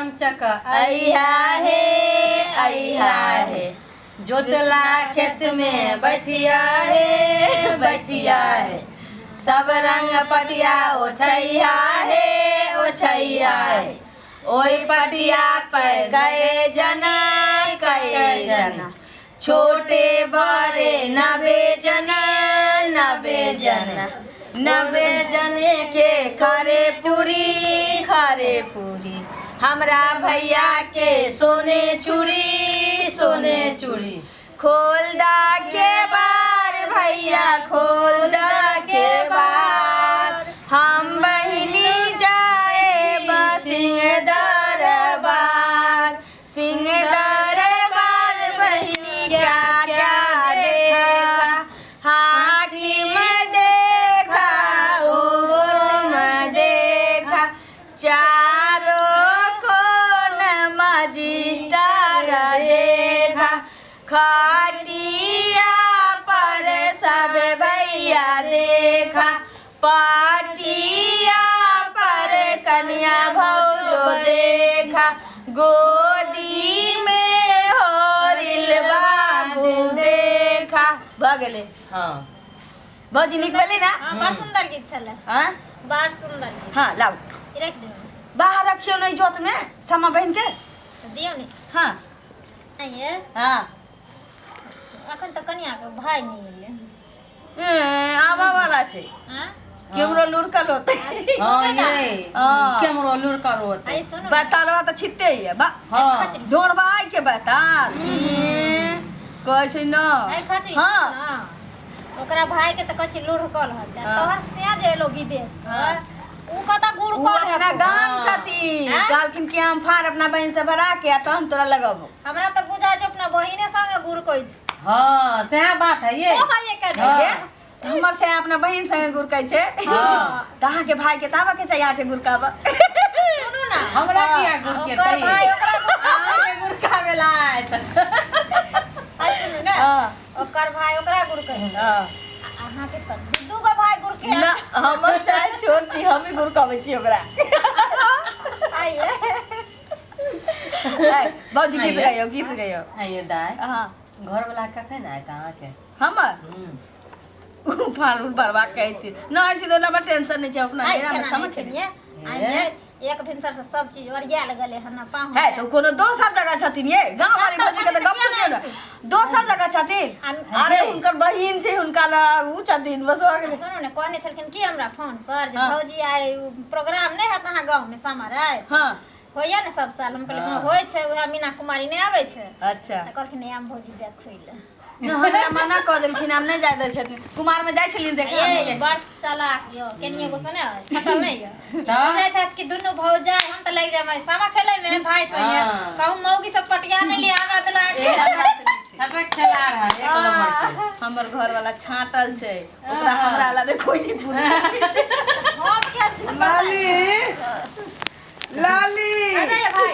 चमचक अइहा हे, अइहा हे। जोतला खेत में बैठिया हे, बैठिया हे। सब रंग पटिया ओछैया हे, ओछैया हे। ओहि पटिया पर कए जना, कए जना। छोटे बड़े नबे जना, नबे जना। नबे जने के खरे पूरी, खरे पूरी। हमरा भैया के सोने चूड़ी, सोने चूड़ी। खोल दा के बार भैया, खोल दा के बार। हम बहिनी जाए सिंह दरबार। सिंह दरबार बहिनी क्या क्या देखा। हाकिम देखा, हुकुम देखा। चारों कोन मजिस्टर देखा। खटिया पर सब भैया देखा। पटिया पर कन्या भौजो देखा। गोदी में होरिल बाबू देखा। भऽ गेलै। हँ। भौजी नीक भेलै ना? हँ, बड़ सुन्दर गीत छलै। हँ। बड़ सुन्दर गीत। हँ, लाउ। ई राखि दियौ। बाहर रखियौ ने इजोत में समा बहिन के। तऽ दियौ ने। हँ। आँय। हँ। अखन तऽ कनियाके भाय नहि एलै। ए, आबऽ वाला छै। आँ? केमरो लुढ़कल होतै। हँ ये। हँ। केमरो लुढ़कल होतै। आइ सुनू ने। बैतालवा तऽ छिते ये बा। हँ। दौड़बाइ के बैताल। ए, कहै छै न। आइ खचरी। हँ। हँ। ओकरा भाई के तऽ कहै छै लुढ़कल होतै। हँ। तोहर से जे एलो विदेश से, हँ। उ कतऽ ओ गुड़कल अपना हेतौ? गाम छथिन। आँय? कहलखिन कि हम फाड़ अपना बहिन से भरा के आ तहन तोरा लगबो। हमरा तऽ बुझाइ छै अपना बहिने संगे गुड़कै छै। हँ, सएह बात है ये। ओ है एकर। हँ। हमर से अपना बहिन संगे गुड़कै छै। हँ। तऽ अहाँके भाई के तऽ आबऽ के चाही अहाँके गुड़काबऽ। सुनू ने। हमरा किया गुड़केतै? ओकर भाई ओकरा अहाँके गुड़काबे ला आयत। आइ सुनू ने। हँ। ओकर भाई ओकरा गुड़कै। हँ। आ अहाँके तऽ दू दू गो भाई गुड़के। ना, हमर साइज छोट छी, हमही गुड़काबै छी ओकरा। आइए। आइ, बाबूजी गीत गाइयो, गीत गाइयो। आइए दाइ। हँ। घरवला कखन आयत अहाँके? हमर? हूँ। उ फाड़ उड़ भरबा के अयथिन न, अयथिन ओना बड़ टेंशन नहि छै अपना आइ डेरा मे केना समझ हेथिन ये? आइ ये, एक भिनसर से सब चीज ओरियाल गेलै हन पाहुन। है तऽ कोनो दोसर जगह छथिन ये गाँव वाली भौजी के तऽ गप सुनियौ ने, दोसर जगह छथिन। अरे हुनकर बहिन छै हुनका लग उ छथिन, बस भऽ गेलै। सुनू ने, कहने छलखिन की हमरा फोन पर जे हँ। भौजी आइ प्रोग्राम नहि हैत अहाँ गाँव मे सामा राति? हँ। होइया ने सब साल? हम कहलियै हँ होइ छै, उएह मीना कुमारी नहि आबै छै? अच्छा। तऽ कहलखिन नहि आम भौजी देखै लए। नहि, हमरा मना कऽ देलखिन, आब नहि जाय दै छथिन। कुमार मे जाइ छलिन देखे, आब नहि ए जाइ। बड़ चालाक यौ, केनियो गोसा नहि होय, छटल नहि यौ। तऽ? बुझैत हैत कि दुनू भौजाइ, हम तऽ लागि जायब सामा खेलै मे भाय संगे। हँ। कहूँ मौगी सब पटिया नहि लिया हमरा देलक। एहन बात नहि छै। सबटा खेला रहा एक नंबर के। हमर घर वाला छाँटल छै, ओकरा हमरा अलावे कोई नहीं पूछै छै। हम किया छी? लाली, लाली। अरे भाई।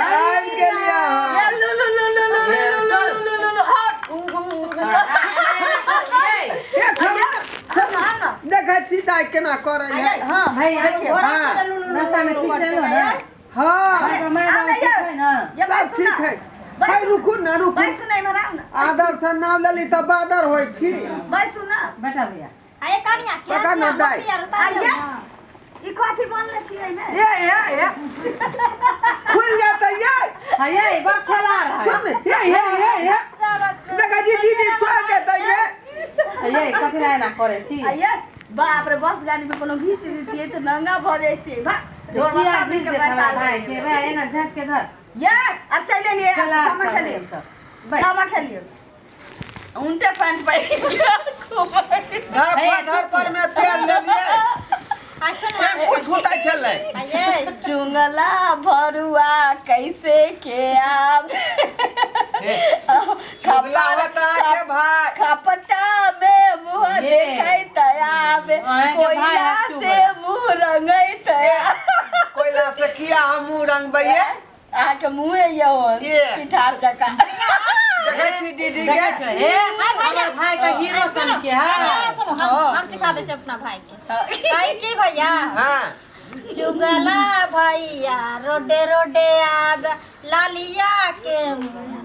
आबि गेलियै अहाँ। लू लू लू लू लू लू लू लू लू लू हट। ए, छोड़, छोड़। देखै छी दाइ केना करै है। हाँ। भैया। देखियौ। हाँ। रास्ता में ठीक चलो ना? हाँ। माय बाप ठीक है ना? ये भाई। सब ठीक है भाई, रुकू ना, रुकू। बैसू ना, इम्हर आउ ना। आदर से नाम लेली तऽ बादर होइ छी। बैसू ना। बेटा भैया। अरे कनिया क्या पता ना दाइ। आइए। ई कथी बनले छियै ने? ए ए ए, खुलि जातै ये। हाँ ये बड़ खेला रहा है। सुन, ए ए ए ए, देखै छी दीदी तोड़ देतै ये। ये कथी ला एना करै छी? आइए। बाप रे, बस गाड़ी में कोनो घीच दितियै तऽ नंगा भऽ जैतियै। भा किया घीच देत हमरा भाई के? भाई एना झाँक के धर। ये अब चलि एलियै, आब चला सामा सब खेलियै। सब बैठ। सामा खेलियै, उनटे पैंट पहिर के खूब। धर पर, धर पर में पेड़ लेलियै। टेम्पू छूटै छलै। चुंगला भरुआ कैसे के आब चुगला होता के भाई। खपटा में मुंह ये। देखैत आबे। अहाँके भाई कोयला है से मुंह रंगैत आबे। कोयला से किया हम मुंह रंगबैये? अहाँके मुँहे यौ के? पिठार जकाँ। देखै छी दीदी देखै के। छौ, हे हमर भाई का हीरो सन के है। सुनू, हम सिखा दै छी अपना भाई के। भाई की भैया। हाँ। चुगला भैया रोडे रोडे आब लालिया के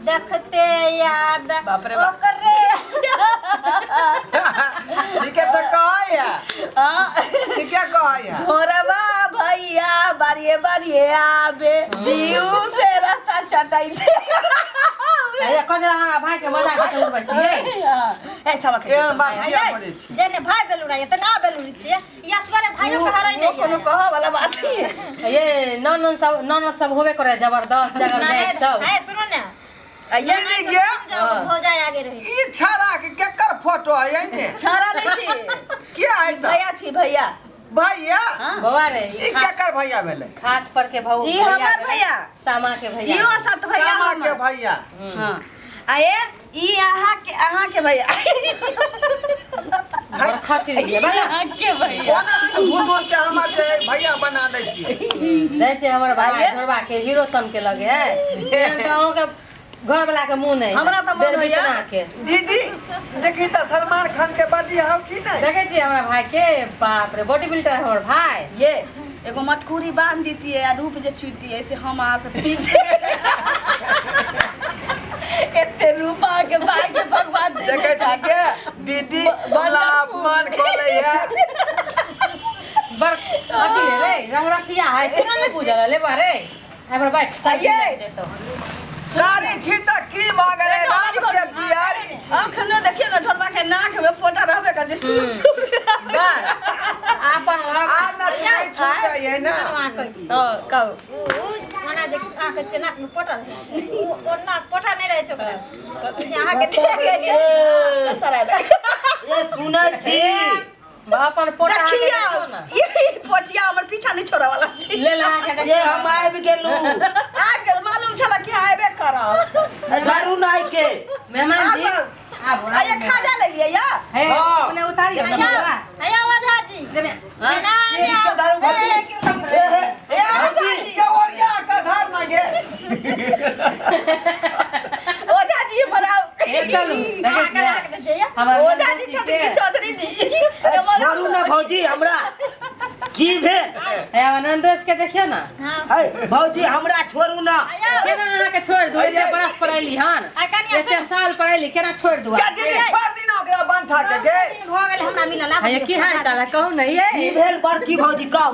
देखते आब बाप रे बाप। ओकरे ठीके तऽ कहैया। हाँ। ठीके कहैया। भोरवा भैया बारिए बारिए आबे जीव से रास्ता चटाई दे। ए कह दे हमरा भाई के मजाक से उड़बै छियै। ए सब के एहन बात किया करै छी? जेने भाई बेलुरा ये तऽ ना बेलुरी छियै यसगरे भाइयो के हरै वो नहीं कोनो कह वाला बात नहीं है। ये ननद सब, ननद सब होबे करे जबरदस्त जगल जाय सब। है सुनो ने आइए दीदी गे हाँ। भौजाई आगे रही। ई छाड़ा के केकर फोटो है एने? छाड़ा नहीं छी। किया है तऽ? भैया छी भैया। भैया? बौआ रे, ई केकर भैया भेलै? खाट पर के भौ ई हमर भैया। सामा के भैया। इहो सत भैया सामा के हमर। भैया। हाँ। आ ए ई अहाँ के, अहाँ के भैया। बरखा चिड़ गेलै बा। अहाँ के भैया। कोना भूत उड़ के हमर जे भैया बना दै छियै? दै छै हमर भाई ढोरबा के हीरो सन के लगे है। एहन तऽ अहूँ के घर वाला के मुंह नहीं। हमरा तऽ मन देर होइया। बितना के। दीदी देखी तऽ सलमान खान के बॉडी हौ कि नहीं? देखै छियै हमरा भाई के, बाप रे बॉडी बिल्डर है हमर भाई। ये एगो मटकूरी बांध दीतियै आ रूप जे चुतियै से हम अहाँ से पीछे। एते रूप अहाँ के भाई के भगवान देने देखै छी छथि। के दीदी हमरा अपमान कऽ लै है। बड़ अथी है रे, रंगरसिया है, केना नहि बुझल है, ले बा रे। एहि पर बैठ, साइड आइये। में जेतौ। सारी छी तऽ की भऽ गेलै, राम के प्यारी छी। अखनो देखियौ ने ढोरबा के नाक में फोटा रहबे करतै, सुर सुर। बस, आपन घर आ न नहि छूटै है ना। अहाँ कहै छी। हँ, कहू। उ ओना जे अहाँ कहै छियै नाक में पोटा रहै छै, उ ओ नाक पोटा नहि रहै छै ओकरा। जे अहाँके देखै छै। ससुराल। ए सुनै छी। अपन पोटा अहाँके देखियौ, देखियौ ने। ई पोठिया हमर पीछा नहि छोड़ऽ वाला छै। ले ला अहाँके ए देखियौ। हम आबि गेलहुँ। आबि गेल, मालूम छल कि आबे करब। धरू नाइ के। मेहमान जी, आबू। आबू, आइए आबू। खाजा लेलियै या? हे, हाँ। ओने उतारियौ ने हैया, बौआ। हैया ओझा जी। देने, हाँ? ना, ई से धरू भौजी। ए, हे, ए, ओझा जी, के ओरिया के धर ना गे। ओझा जी बनाउ। हे, चलू, देखै छियै? हमर ओझा जी ननद छथिन के। कि चौधरी जी? छोड़ू ने भौजी हमरा। की भेल? हे, हमर ननदोस के देखियौ ने। हाँ। है भौजी हमरा छोड़ू ना। केना अहाँके छोड़ि दू? एते बरस पर अयली हन, आ कनिया एते साल पर अयली, केना छोड़ि दू? क्या दीदी छोड़ दी ना ओकरा बंठा के गे। दिन भऽ गेल हमरा मिलल। आब हे, की हाल चाल है कहू ने ये? की भेल बड़की भौजी कहू?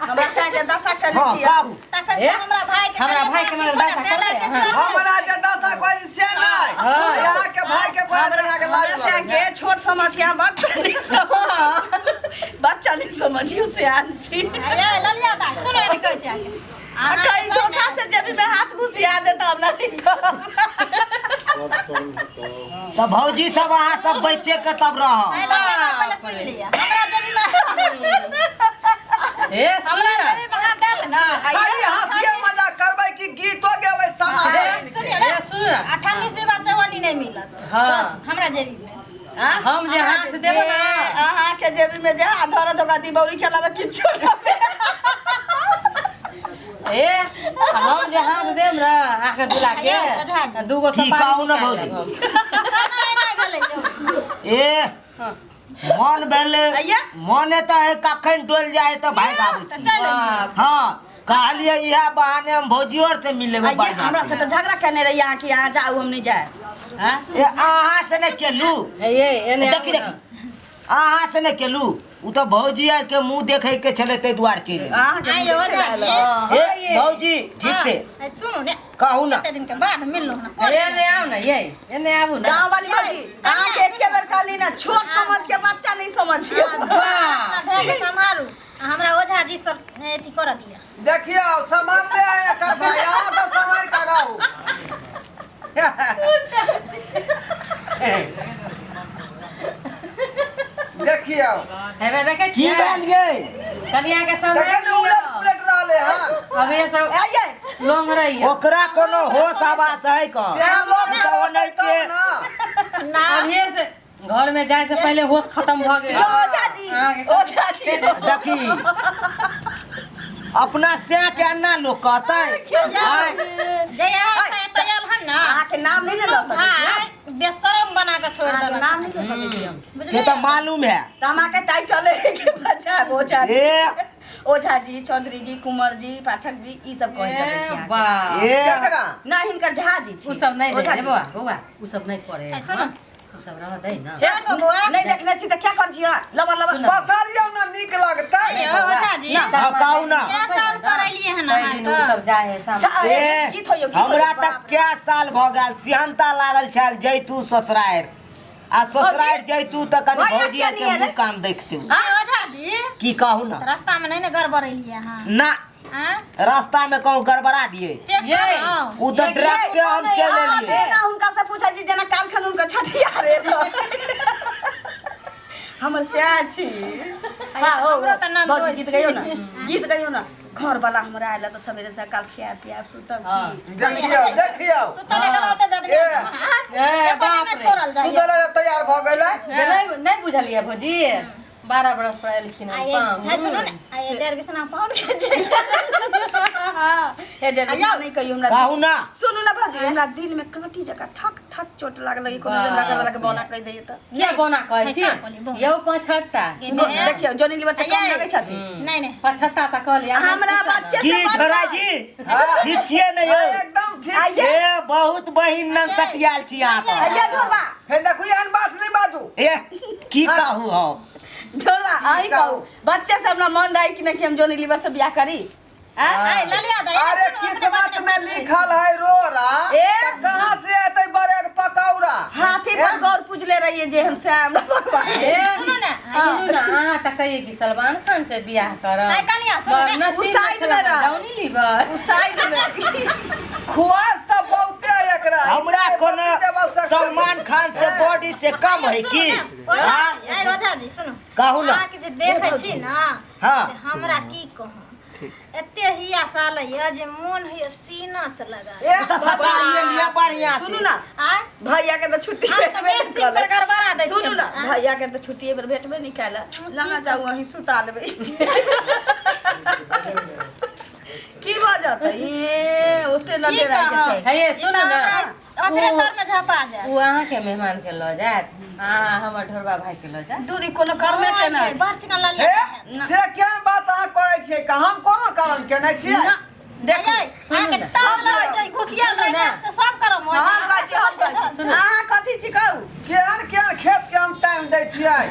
हमरा साथे दशा केने हाँ छियै। कहू। तखन ए? तऽ हमरा भाई के हमरा भाई के छोड़ा, दशा से करबै, लड़के हाँ। छोड़ा। हमरा जे दशा कोई से नहीं। हाँ। यहाँ के भाई के कोई तरह के लाज हमरा लगै है। साथे छोट समझ के हम बच्चा नहीं समझ, बच्चा नहीं समझियो सियान छी। हैया, ललिया दाइ, सुनो ने कहै छी अहाँके। आ कहीं धोखा से जेबी में हाथ घुसिया दे तऽ हमरा नहीं कहब। तऽ भौजी सब अहाँ सब बच्चे के तब रहब। है, ललिया दाइ, पहिले सुनि लिअ। हमरा जेबी में ए सुन हमरा ने। जेबी में हाथ देत ने। खाली हंसिए मजाक करबै कि गीतो गेबै समा सुनियौ ने, ए सुन ने। अठन्नी सिवा चौअन्नी नहि मिलत। हाँ। हमरा जेबी में। हम जे हाथ देबै ने, अहाँ के जेबी में जे हाथ धरत ओकरा दिबौरी के अलावा किछो नहि। ए हम जे हाथ देब ने अहाँके दुला के, ओझा जी। दूगो की सपारी कहू ने निकालि भौजी? लेब हम। नहि, नहि गेलै यौ। ए मन भेलै अइया। मने तऽ है कखन डोल जाय तऽ भागि आबै तऽ छी। चलू। बाप। हाँ कहलियै इएह बहाने हम भौजियो आर से मिल लेबै आइये बढ़िआँ हमरा से। से तऽ झगड़ा केने रहियै अहाँ कि अहाँ जाउ हम नहि जायब। हाँ? ए अहाँ से नहि केलू। हे ये एने देखी आबू ने। देखी अहाँ से नहि केलू, उ तऽ भौजी आर के मुँह देखै के छलै ताहि दुआरे चलि एलियै। अहाँके आइये मुँह ओझा देखै जी। लए आयल। ए भौजी ठीक से हाँ, सुनू ने कहू ना। कते दिन के बाद मिललहुँ हन। हे, एने आउ ने ये, एने आबू ने। गाँव वाली भौजी अहाँके एके बेर कहली ने छोट समझ के बच्चा नहीं समझियौ। वाह। अपना भाई के सम्हारू आ हमरा ओझा जी सब अथी करऽ दिअ। देखियौ सम्हारले है एकर भाई, अहाँ तऽ सम्हारि कऽ रहू। देखियौ हेबे देखै की छियै? भेल यै? कनिया के देखै सम्हारि ने उलट लियौ। पुलट रहलै हन। अभी सब आइये लोंग रहियै। ओकरा कोनो होश आवास है कऽ? से लोग तऽ ओनाहिते तब ना। ना अभिये से घर में जाए से पहले होश खत्म भ गेल। ओझा जी, अहाँके ओझा जी। देखी अपना सैं के अन्ना लोग कहतै। आँय, जे अहाँ से एतऽ आयल हन ने, अहाँके नाम नहि ने लऽ सकै छियै। भाई बेशरम बना के छोड़ि अहाँके देलक। नाम नहि लऽ सकै छियै हम। से तऽ मालूम है। तऽ हम अहाँके टाइटल के बचायब ओझा जी। ए ओझा जी, चौधरी जी, कुंवर जी, पाठक जी, ई सब कहि सकै छी अहाँके। वाह। ए केकरा? ना, हिनकर झा जी छी। उ सब नहि ओझा रे जी बौआ, छी। बौआ, उ सब नहि पड़े। ए, सुनू। उ सब रह दे ना। छे, नहि देखने छी तऽ क्या करै छी अहाँ? लबर लबर सुनू। पसारियौ ना, नीक लगतै। यौ ओझा जी, हाँ, कहू ना। क्या साल पर एलियै हन कई दिन उ अहाँ सब जाए है सामान। ए, गीत होइयो, गीत होइयो, हमरा बाप तक रे। क्या साल भऽ गेल सिहन्ता लागल छल जैतू ससुरारि आ ससुरारि जैतू तऽ कनि भैया भौजी किया के नहि मुँह एलै? कान देखतू। तऽ? ओझा जी, की कहू ना? रास्ता में नहीं ने गड़बड़ेलियै अहाँ? ना। आँ? रास्ता में कहूँ गड़बड़ा दिए? चेक ये। करू। उ तऽ डायरेक्टे हम चलि अहाँ एलियै। बिना हुनका से पूछै छी जेना काल्हिखन हुनकर छठिया रे, हमर सएह छी। हाँ, हो, हमरो तऽ ननदोइ भौजी, गीत छी। गइयो ना, गीत गइयो ना। घर वाला हमरा आयल तऽ सवेरे सकाल खिया पिया सुतब की? देखियौ, देखियौ। सुतले गेलहुँ तऽ ददने ए। ए, बाप रे। छोड़ल जाइए। सुतल लए तैयार भऽ गेलै। नहि, नहि बुझलियै भौजी, 12 बरस पर एलखिन हन आ ये पाहुन। सुनू ने, आ ये डेढ़ बिछना पाहुन के छै। हे डेढ़ बजे नहि कहियो हमरा। कहू ना। सुनू ना भौजी, हमरा दिल में कांटी जकाँ ठक ठक चोट लागल कि कोनो हमरा घर वाला के बौना कहि दैए तऽ। किया बौना कहै छी? का कहली, बौना? यौ 75। देखियौ, जॉनी लीवर से कम लगै छथिन? नहीं नहीं। 75 तऽ कहलियै। हमरा बच्चे की से बड़ छोरा जी, ठीक छियै ने यौ? एकदम ठीक। आइए। ए, बहुत बहिन नन सटियाल छी अहाँ पर। आइए ढोरबा। हे देखू, एहन बात नहि बाजू। ए, की कहू हम? ढोरबा, अहीं कहू, बच्चे से हमरा मन रहै कि नहि कि हम जॉनी लीवर से बियाह करी? आँ? ए ललिया दा। अरे, किस्मत में लिखल है रोड़ा, ए? तऽ कहाँ से एतै ब्रेड पकौड़ा? हाथी पर गौर पूजले रहिए जे हम से हमरा भगवान। ए, सुनू ने। सुनू ने, अहाँ तऽ कहियै कि सलमान खान से बियाह करब। आइ कनिया, सुनू ने। नसीब उ में साइड छलै में रह। Johnny liver. उ साइड में। खुआस तऽ बहुते है एकरा। हमरा ई कोनो बत्ती देवल से सलमान खान से बॉडी से कम है की? हाँ? ए ओझा जी, सुनू। कहू ना। अहाँके जे देखै छी ने, से हमरा की कहू, एते हिया साल यऽ जे मोन होइए सीना से लगा ए, तऽ सटाइए लिअ बढ़िया से। सुनू ना, आय भैया के तऽ छुट्टी हम तऽ भेटबे मेन नहि सीन पर कयलक। गड़बड़ा दै सुनू छियै। ना, भैया के तऽ छुट्टिए पर भेटबे नहि कयलक। लगा जाउ, अहीं सुता लेबै। की भऽ जेतै? ए, ओते न की डेराय के कहब? छै। हे ये, सुनू ने। अचरे तर में झपा जाए। ओ अहाँके मेहमान के लऽ जायत, अहाँ हमर ढोरबा भाई के लऽ जायत। दूरी कोनो कर्मे के नहि। बड़ चिकन ललिया। हे, से केहन बात अहाँ करै छियै? का हम कोनो कर्म केने छियै? देखू, सुनू ने। सब कहै छै घुसिया सुनू ने। से सब करम। हम कहै छी, हम कहै छी, अहाँ कथी छी कहू? केहन केहन खेत के हम टाइम दै छियै?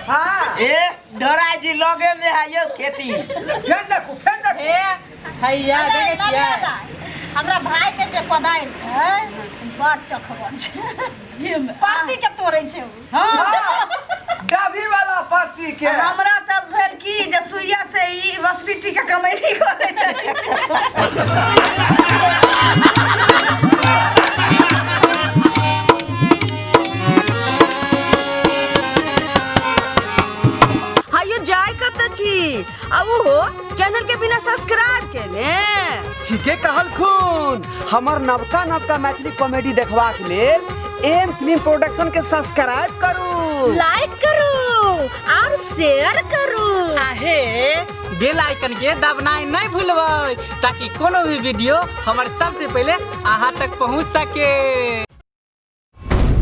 हाँ। ए डोरा जी, लगे में है यौ खेती। फेन देखू, फेन देखू। ए हैया, देखै छियै? हमरा भाई के जे कोदारि छै, बड़ चखबर छै, परती के तोड़ै छै उ। हाँ, डाभी वाला परती के। हमरा तब भेल की जे सुइया से ई बसबिट्टी के कमैनी करै छै। हायो, जाय कतऽ छी? आ ओहो चैनल के बिना सब्सक्राइब केने? ठीके कहलखुन। हमर नवका नवका मैथिली कॉमेडी देखबाक लेल एम फिल्म प्रोडक्शन के सब्सक्राइब करू, लाइक करू और शेयर करू। आ हे, बेल आइकन के दबनाइ नहि भूलबै, ताकि कोनो भी वीडियो हमर सबसे पहिले अहाँ तक पहुँच सके।